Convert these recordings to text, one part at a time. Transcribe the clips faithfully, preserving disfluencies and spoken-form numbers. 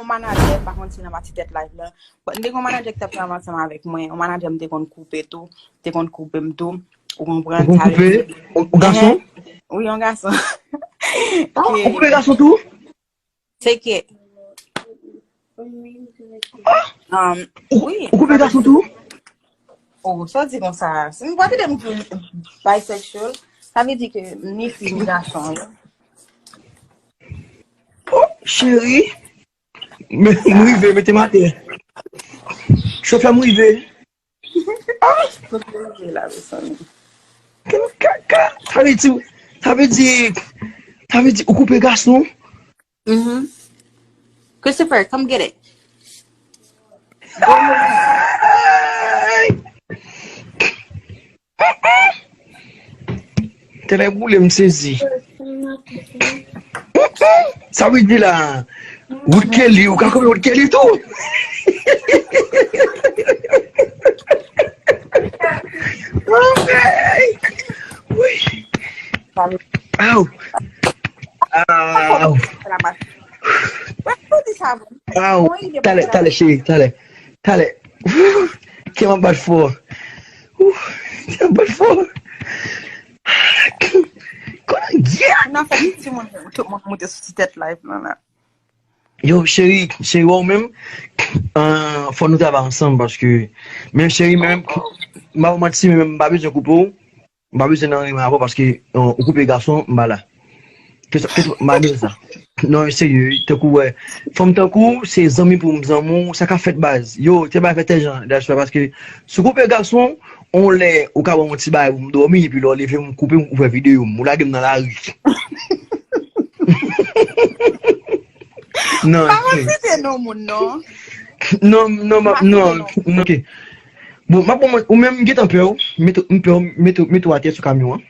yon manadjè, m pa konn si nan pati tèt live la. But m te gen yon manadjè ki t ap travay ansanm avèk mwen. Yon manadjè m te konn koupe tou. Te konn koupe m tou. Ou konprann? Ou konn koupe? Yon gason? Wi, yon gason. Ou koupe gason tou? Se ke. Um, wi. Ou koupe gason tou? Oh, sa w di konsa? Si m pa tande m di bisexual, sa vle di ke ni fi ni gason, wi. Oh, cheri. M rive, mete m atè. Chofè m rive. Ah! Kote w ye la, mezanmi? Kaka, sa vle di, sa vle di, sa vle di ou koupe gason? Mm-hmm. Christopher, come get it. Tèlè boule m sezi. Sa vle di la, Wood Kelly, ou ka koupe Wood Kelly tou. Wi. Aw. Aw. Aw. Talè, talè, cheri, talè. Talè. Kè m ap bat fò. Kè m ap bat fò. Konnen, yeah! N ap fè ti moun, tout moun moute sou ti tèt live lan la. Yo, cheri, cheri, wè w menm, euh, fò nou travay ansanm paske, men cheri, men, m pa manti, men m pa bezwen koupe w. M pa bezwen nan renmen avè w paske, euh, ou koupe gason, m pa la. Kèt, kèt, m pa bezwen sa. Non, serye, tankou, wè. Fanm tankou, se zanmi pou m, zanmi w, sa ka fèt baz. Yo, te bay fè tèt jan, dèspè paske, si w koupe gason, on lè, ou ka ban m yon ti bagay pou m dòmi, epi lè w leve m, ou koupe m, ou fè videyo m, ou lage m nan lari. Non, pa konn site non moun, non. Non, non, non, ok. Bon, m ap ban mwen, ou menm, m gentan pè w, mete, m pè w, mete, mete w atè sou kamyon an.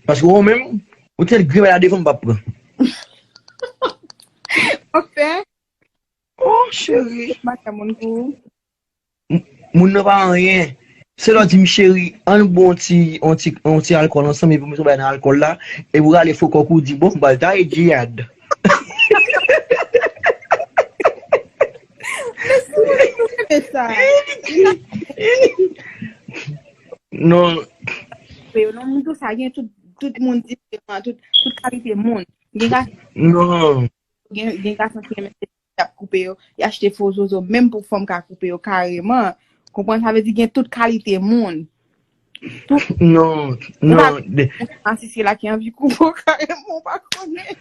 Paske ou menm, ou te griyen la devan m p ap pran. Anfen. Oh, cheri. Maten moun pou. M- Moun nan pa anyen. Se lè w di m cheri, ann bwè yon ti, yon ti, yon ti alkòl ansanm, epi w met yon bagay nan alkòl la, epi w rale fo kòk ou di, bon, m pral taye Djihad. Men si moun nou renmen sa. Non. Yo, non, moun tou sa gen tout, tout moun diferan, tout, tout kalite moun. Gen gason, non. Gen, gen gason ki renmen se y ap koupe yo, y achte fo zozo, menm pou fanm ka koupe yo kareman. Konprann, sa vle di gen tout kalite moun. Tout, non, ou pa non, de- masisi la ki anvi koupe w kareman, ou pa konnen.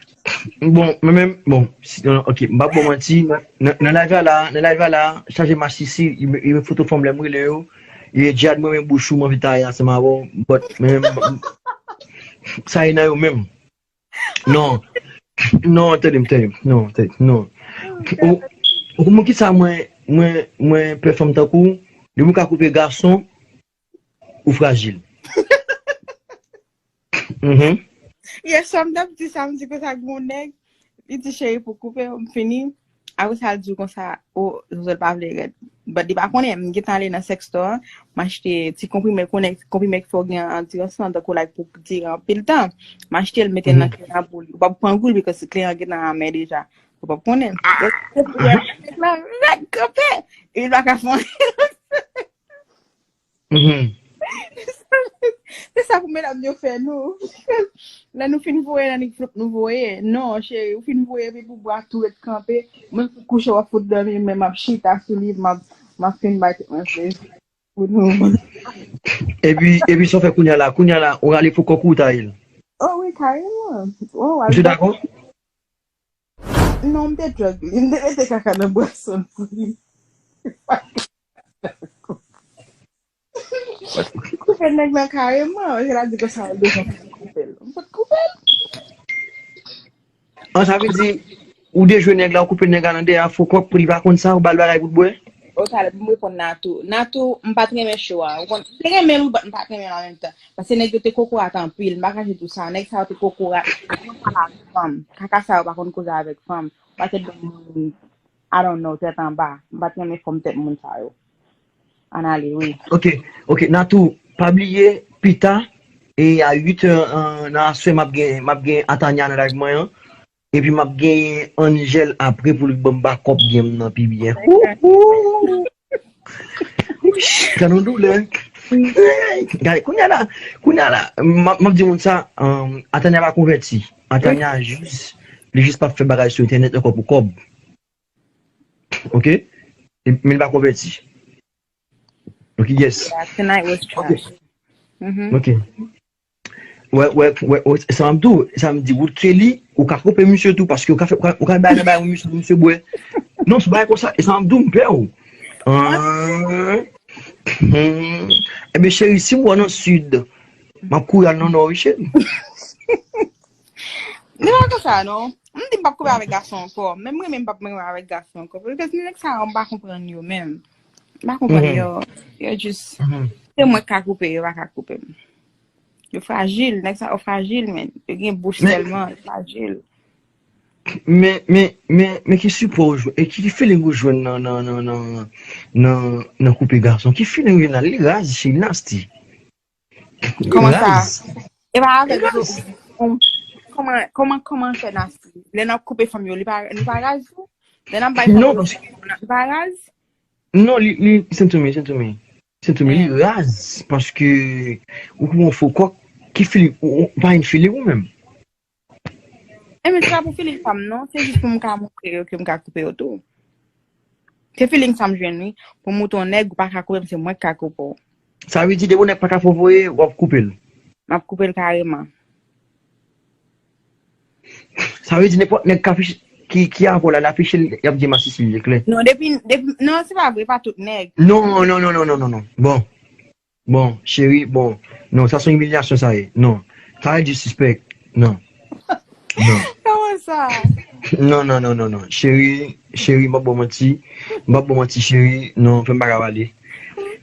Bon, mwen menm, bon, si, non, ok, m pa pou manti, nan, nan, nan live la, nan live la, chaje masisi, li met foto fanm lè m rele yo, e Djihad mwen, men bouch ou, m anvi taye ansanm avè w, but, men, sa e nan yo menm. Non. Non, tande m, tande m. Non, tande m, non. Ou, ou konprann kisa mwen, mwen, mwen pè fanm tankou w? Depi w ka koupe gason, ou frajil. Mhm. Yè swa m t ap di sa, m di konsa gen yon nèg, li di cheri pou koupe, m fini. Apre sa, l di w konsa, o, Zozèl pa vle rèd. But li pa konnen, m gentan ale nan sex store an, m achte ti konprime, konnen konprime k fè w gen antiransan, tankou like pou dire anpil tan. M achte l, mete l nan kliyan pou li. Ou p ap pran gou l, because kliyan gentan anmè deja. Ou p ap konnen. Donk, se pou wè nèg la rèd kanpe. E li pa ka fè anyen. Mhm. Se sa pou medam yo fè nou. Lè nou fin voye nan nèg flop nou voye. Non, cheri, ou fin voye epi pou bwa tou ret kanpe. Mwen pou kouche w ap fout dòmi, men m ap chita sou li, m ap, m ap fin bay tèt mwen plezi. Pou nou. Epi, epi sa w fè kounya la, kounya la, ou rale pou kòk ou taye l. Oh wi, kareman. Oh, misye dakò? Non, m te drug li. M te mete kaka nan bwason l pou li. Koupe nèg lan kareman. Paske l ap di konsa l bezwen pou koupe l. M pot koupe l. An, sa vle di, ou dejwe nèg la, ou koupe nèg la nan dèyè a fo kòk pou li pa konn sa, ou ba l bagay pou l bwè? O, talè, pou m reponn Natou. Natou, m pa t renmen show a. Ou konn, m te renmen l, wi, but m pa t renmen l an menm tan. Paske nèg yo te kokorat anpil. M pa kache di w sa. Nèg sa yo te kokorat. Yo pa pale avèk fanm. Kaka sa yo pa konn koze avèk fanm. Paske moun, I don't know, tèt anba. M pa t renmen fòm tèt moun sa yo. Ann ale, wi. Ok, ok. Natou, pa bliye, pita, e a uit è, euh, nan aswè, m ap gen, m ap gen Atanya nan live mwen an. Epi m ap genyen Angel apre pou li ban m bakòp gen m nan pi byen. Hou, hou. Gad yon doulè. Gade, kounye a la, kounye a la, m ap, m ap di moun sa, um, Atanya pa konvèti. Atanya jis, li jis p ap fè bagay sou entènèt ankò pou kòb. Ok? Men li pa konvèti. Ok, yes. Yeah, tonight was Ok. Trash. Mhm. Ok. Wè, wè, wè, wè, sa m ap di w, sa m di, Wood Kelly, ou ka koupe misye tou, paske ou ka fè, ou ka, ou ka bay nan bay misye, misye bwè. Non, se bagay konsa, e sa m ap di w, m pè w. Ah. Hmm. Ebyen, cheri, si m wè nan sid, m ap kouri al nan nò, wi, cheri. Li pa konsa, non. M di m p ap koupe avèk gason ankò. Menm mwen, menm m p ap menm avèk gason ankò. Paske nèg sa yo, m pa konprann yo menm. M pa konprann Mhm. yo. Yo jis, Mhm. se mwen k ka koupe, yo pa ka koupe m. Yo frajil, nèg sa yo frajil, men. Yo gen bouch Men- sèlman, yo frajil. Men, men, men, men ki sipò ou jwenn, e ki feeling ou jwenn nan, nan, nan, nan, nan, nan koupe gason? Ki feeling ou jwenn la? Li raz, she nasty. Kòman sa? Raz. E pa avèk Raz. Kòman, kòman, kòman fè nasty? Lè n ap koupe fanm yo, li pa, li pa raz tou? Lè n ap bay Non, fanm yo, paske li pa raz? Non, li, li, listen to me, listen to me. Listen to me, li raz, paske ou koupe yon fo kòk, ki feeling, ou, ou pa gen feeling ou menm. E men se pa pou feeling pa m non, se jis pou m ka montre yo ke m ka koupe yo tou. Se feeling sa m jwenn wi, pou m montre yon nèg ou pa ka koupe m, se mwen k ka koupe w. Sa vle di, depi yon nèg pa ka fè w voye, w ap koupe l. M ap koupe l kareman. Sa vle di, nenpòt nèg ka fiche, ki, ki avè w la, l afiche l, y ap di masisi l, e klè. Non, depi, depi, non, se pa vre, pa tout nèg. Non, non, non, non, non, non, non. Bon. Bon, cheri, bon. Non, sa se yon imilyasyon sa ye. Non. Sa vle di sispèk. Non. Non. Kòman sa? Non, non, non, non, non. Cheri, cheri, m ap ba w manti. M ap ba w manti, cheri. Non, fè m pa ka pale.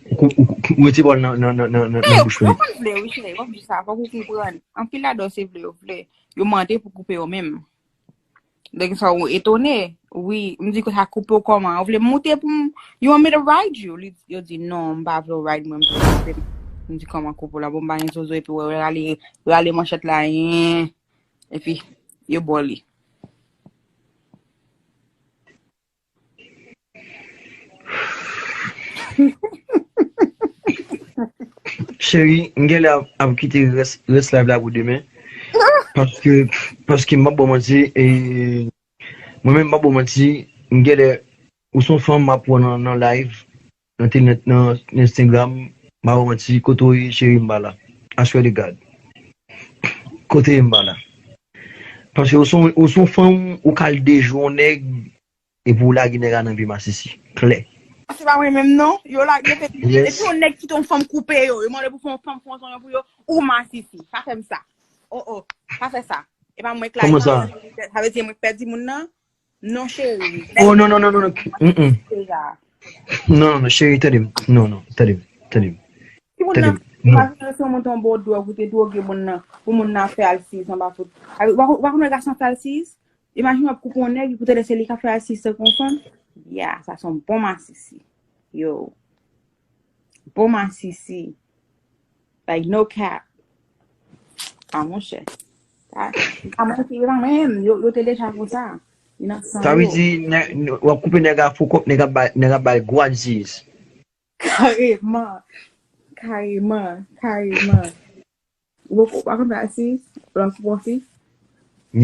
Ou, ou, ou, ou rete bò nan, nan, nan, nan, nan, Eh, nan bouch yo mwen. konn vle, wi, cheri, w ap di sa, fòk ou konprann. Anpil ladan yo se vle yo vle. Yo mande pou koupe yo menm. Donk sa ou etone. Wi, m di konsa koupe w kòman? Ou vle m moute pou m, you want me to ride you? Li, yo di non, m pa vle w ride mwen, m vle koupe m. M di kòman koupe w la, bon, m pa gen zozo, epi w rale, rale manchèt la, en. Epi, yo ba w li. Cheri, m genlè ap, ap kite rès, rès live la pou demen. Paske, paske m ap ba w manti, e, mwen menm m ap ba w manti, m genlè, ou se yon fanm m ap wè nan, nan live, nan, tele- nan, nan Instagram, m ap ba w manti, kote w ye, cheri, m pa la. I swear to God. Kote w ye, m pa la. Paske ou se yon, ou se yon fanm, ou ka al dejwe yon nèg, epi w lage nèg la nan vye masisi. Klè. Se pa mwen menm non. Yo la, yo te, Yes. Epi yon nèg kite yon fanm koupe yo. Yo mande pou fè yon fanm fè yon zanmi pou yo. Ou masisi. Pa fè m sa. Oh, oh. Pa fè sa. E pa mwen k la. Kòman sa? Sa vle di mwen k pèdi moun nan? Non, cheri. Oh, non, non, non, non, non. Mm-mm. Cheri a. Non, non, non, cheri, tande m. Non, non, tande m, tande m. Si moun Tande nan, m. Non. Imajine si yon moun te yon bon dwòg, ou te dwoge moun nan, pou moun nan fè alsiz anba fout. Ou pa konn wè gason fè alsiz? Imajine w ap koupe yon nèg, pou te lè se li k ap fè alsiz tankou yon fanm. Ya, sa se yon bon masisi. Yo. Bon masisi. Like, no cap. Ah, monchè. Sa, sa mwen ki pa menm, yo, yo te deja konsa. Li nan san Sa vle yo. Di, nè- w ap koupe nèg a fo kòk, nèg ap bay, nèg ap bay gwa alsiz. Kareman. Kareman. Kareman. Ou poko pa konn fè alsiz? Ou la koupe yon fi?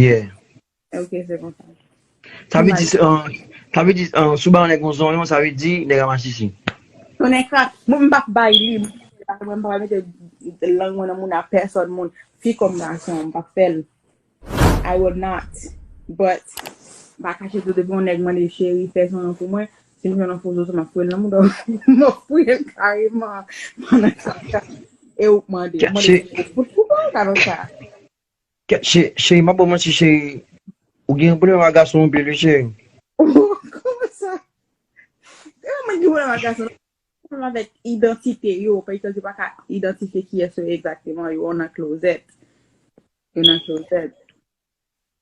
Yeah. Ok, se konsa. Sa vle di, uh, sa vle di, uh, si w ba yon nèg yon zonyon, sa vle di, nèg a masisi. Yon nèg krak. Mwen, m p ap bay li. Mwen, m p ap mete lang mwen nan moun a pèsòn moun. Fi kòm gason, m p ap fè l. I will not. But, m pa kache tou depi yon nèg mande cheri fè zonyon pou mwen, si m jwenn yon fo zozo, m ap foure l nan mouda w. M ap foure l kareman. Pandan sa, e ou k mande. Kèt, Mande cheri. Pou, pou, pou, sa, sa. Kèt, che- cheri, m ap ba w manti, cheri. Ou gen pwoblèm ak gason anpil, wi, cheri. Kòman sa? E mwen gen pwoblèm ak gason. Pwoblèm avèk idantite yo. Pa egzanp, yo pa ka idantifye kiyès yo ye egzakteman. Yo nan klozèt. Yo nan klozèt.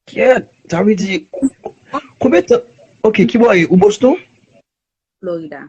Kèt, sa vle di, konbyen tan, ok, ki bò w ye? Ou Boston? Florida.